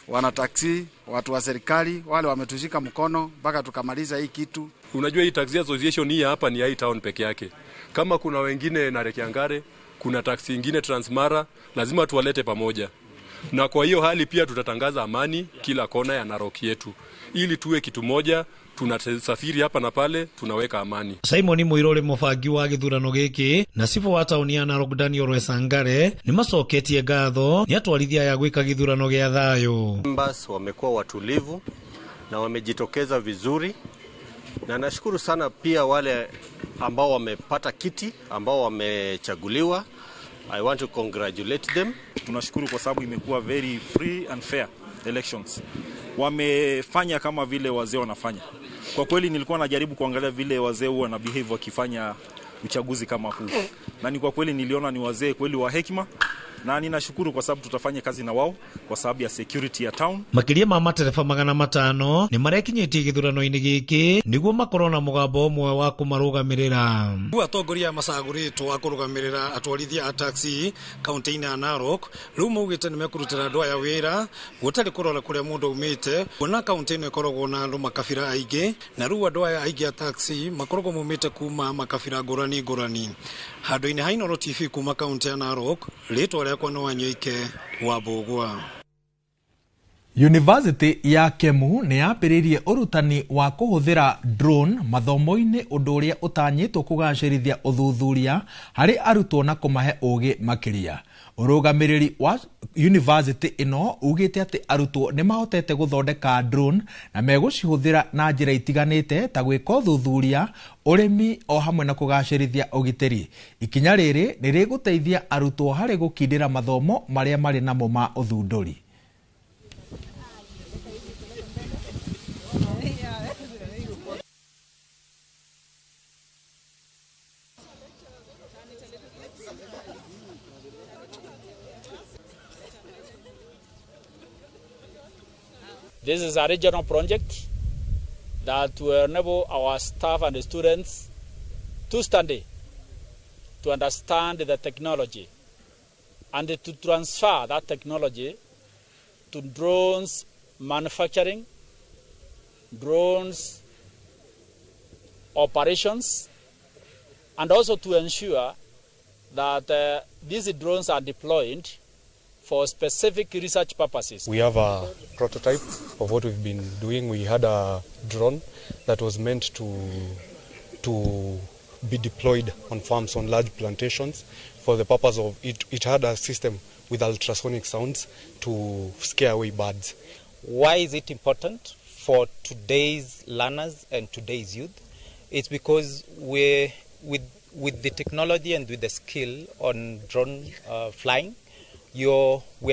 wana taksi, watu wa serikali wale wametushika mkono mpaka tukamaliza hii kitu. Unajua hii taxi association hii hapa ni ya hii town peke yake. Kama kuna wengine Narekiangare, kuna taxi ingine Transmara, lazima tuwalete pamoja. Na kwa hiyo hali pia tutatangaza amani kila kona ya Narok yetu, ili tuwe kitu moja, tunasafiri hapa na pale, tunaweka amani. Simon Muirore mũbangi wa gĩthurano gĩkĩ na cibũ wa taũni ya Narok Daniel Wesangare nĩ macoketie ngatho nĩ atwarithia aya gwĩka gĩthurano gĩa thayũ. Members wamekuwa watulivu na wamejitokeza vizuri, na nashukuru sana pia wale ambao wamepata kiti, ambao wamechaguliwa. I want to congratulate them. Tunashukuru kwa sababu imekuwa very free and fair elections. Wamefanya kama vile wazee wanafanya. Kwa kweli nilikuwa najaribu kuangalia vile wazee huwa na behave wakifanya uchaguzi kama huu. Na ni kwa kweli niliona ni wazee kweli wa hekima, na ninashukuru kwa sababu tutafanya kazi na wao kwa sababu ya security ya town. Makĩria ma matereba 500 nĩ marekinyĩtie gĩthurano-inĩ gĩkĩ nĩguo makorwo na mũgambo ũmwe wa kũmarũgamĩrĩra. Rĩu atongoria macagũrĩtwo a kũrũgamĩrĩra atwarithia a taxi kaunti-inĩ ya Narok rĩu maugĩte nĩ mekũrutĩra andũ aya wĩra gũtarĩ kũrora kũrĩa mũndũ aumĩte, kuona kaunti ĩno ĩkoragwo na andũ makabira aingĩ, na rĩu andũ aya aingĩ a taxi makoragwo maumĩte kuma makabira ngũrani ngũrani. Handũ-inĩ ha Inooro TV kuma kaunti ya Narok, rĩtwa rĩakwa nĩ Wanyoike wa Mbũgua. University ya Kemu nĩ yambĩrĩirie ũrutani wa kũhũthĩra drone mathomo-inĩ, ũndũ ũrĩa ũtanyĩtwo kũgacĩrithia ũthuthuria harĩ arutwo na kũmahe ũgĩ makĩria. Ũrũgamĩrĩri wa university ĩno ugĩte atĩ arutwo nĩ mahotete gũthondeka drone na megũcihũthĩra na njĩra itiganĩte ta gwĩka ũthuthuria, ũrĩmi o hamwe na kũgacĩrithia ũgitĩri. Ikinya rĩrĩ nĩ rĩgũteithia arutwo harĩ gũkindĩra mathomo marĩa marĩ namo ma ũthundũri. This is a regional project that will enable our staff and the students to study, to understand the technology, and to transfer that technology to drones manufacturing, drones operations, and also to ensure that these drones are deployed for specific research purposes. We have a prototype of what we've been doing. We had a drone that was meant to be deployed on farms, on large plantations, for the purpose of it. It had a system with ultrasonic sounds to scare away birds. Why is it important for today's learners and today's youth? It's because we're, with the technology and with the skill on drone flying, we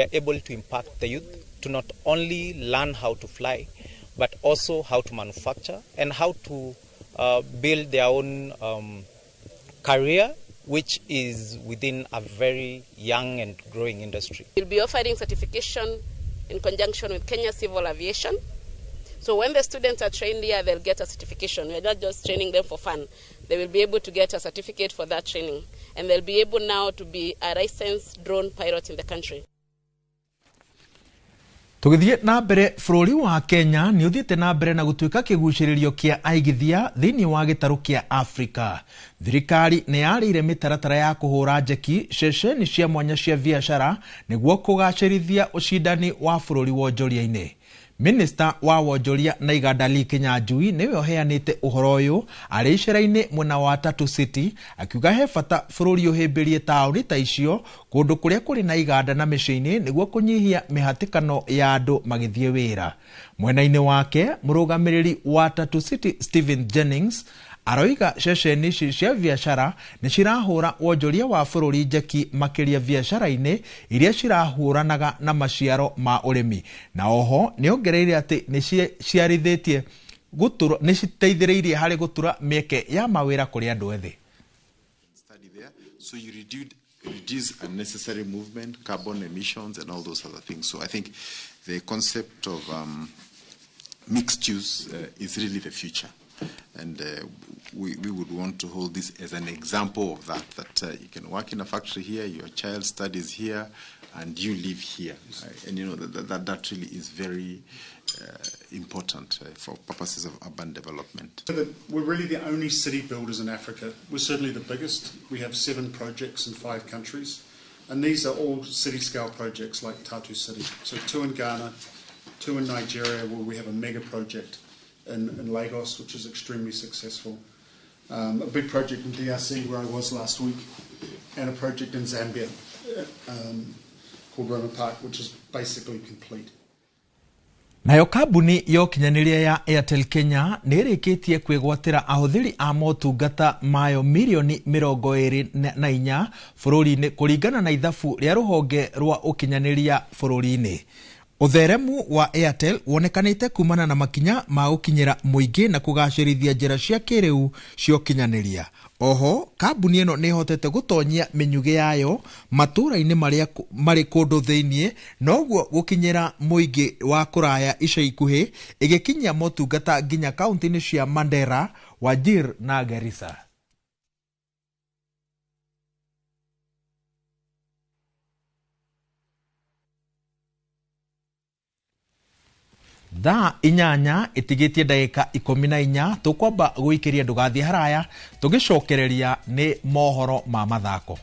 are able to impact the youth to not only learn how to fly, but also how to manufacture and how to build their own career, which is within a very young and growing industry. We'll be offering certification in conjunction with Kenya Civil Aviation. So when the students are trained here, they'll get a certification. We're not just training them for fun. They will be able to get a certificate for that training. And they'll be able now to be a licensed drone pilot in the country. Tũgĩthiĩ na mbere, bũrũri wa Kenya nĩ ũthiĩte na mbere na gũtuĩka kĩgucĩrĩrio kĩa aigithia thĩinĩ wa gĩtarũ kĩa Afrika. Thirikari nĩ yarĩire mĩtaratara ya kũhũra njeki ceceni cia mwanya cia biacara nĩguo kũgacĩrithia ũcindani wa bũrũri wonjoria-inĩ. Minista wa wonjoria na iganda Lee Kinyanjui nĩwe ũheanĩte ũhoro ũyũ arĩ icera-inĩ mwena wa Tatu City, akiuga he bata bũrũri ũhĩmbĩrie taũni ta icio kũndũ kũrĩa kũrĩ na iganda na mĩciĩ-inĩ nĩguo kũnyihia mĩhatĩkano ya andũ magĩthiĩ wĩra. Mwena-inĩ wake, mũrũgamĩrĩri wa Tatu City Stephen Jennings aroiga ceceni ici cia biacara nĩ cirahũra wonjoria wa bũrũri njeki makĩria biacara-inĩ iria cirahũranaga na maciaro ma ũrĩmi, na oho nĩ ongereire atĩ nĩ ciarithĩtie nĩ citeithĩrĩirie harĩ gũtura mĩeke ya mawĩra kũrĩ andũ ethĩ. So you reduce unnecessary movement, carbon emissions, and all those other things. So I think the concept of mixed use is really the future. And we would want to hold this as an example of that you can work in a factory here, your child studies here, and you live here. And you know, that really is very important for purposes of urban development. We're really the only city builders in Africa. We're certainly the biggest. We have 7 projects in 5 countries. And these are all city-scale projects like Tatu City. So 2 in Ghana, 2 in Nigeria, where we have a mega project in Lagos, which is extremely successful. A big project in DRC, where I was last week, and a project in Zambia called Roma Park, which is basically complete. Nayo kambuni ya ũkinyanĩria ya Airtel Kenya nĩ ĩrĩkĩtie kwĩgwatĩra ahũthĩri a motungata mayo mirioni 24 bũrũri-inĩ kũringana na ithabu rĩa rũhonge rwa ũkinyanĩria bũrũri-inĩ. Ũtheremu wa Airtel wonekanĩte kumana na makinya ma gũkinyĩra mũingĩ na kũgacĩrithia njĩra cia kĩrĩu cia ũkinyanĩria. Oho, kambuni ĩno nĩ ĩhotete gũtonyia mĩnyugĩ yayo matũũra-inĩ marĩa marĩ kũndũ thĩinĩ, noguo gũkinyĩra mũingĩ wa kũraya ica ikuhĩ, ĩgĩkinyia motungata nginya kaunti-inĩ cia Mandera, Wajir na Garissa. Thaa 8 ĩtigĩtie ndagĩka 14 tũkwamba gũikĩria ndũgathiĩ haraya tũgĩcokereria nĩ mohoro ma mathako.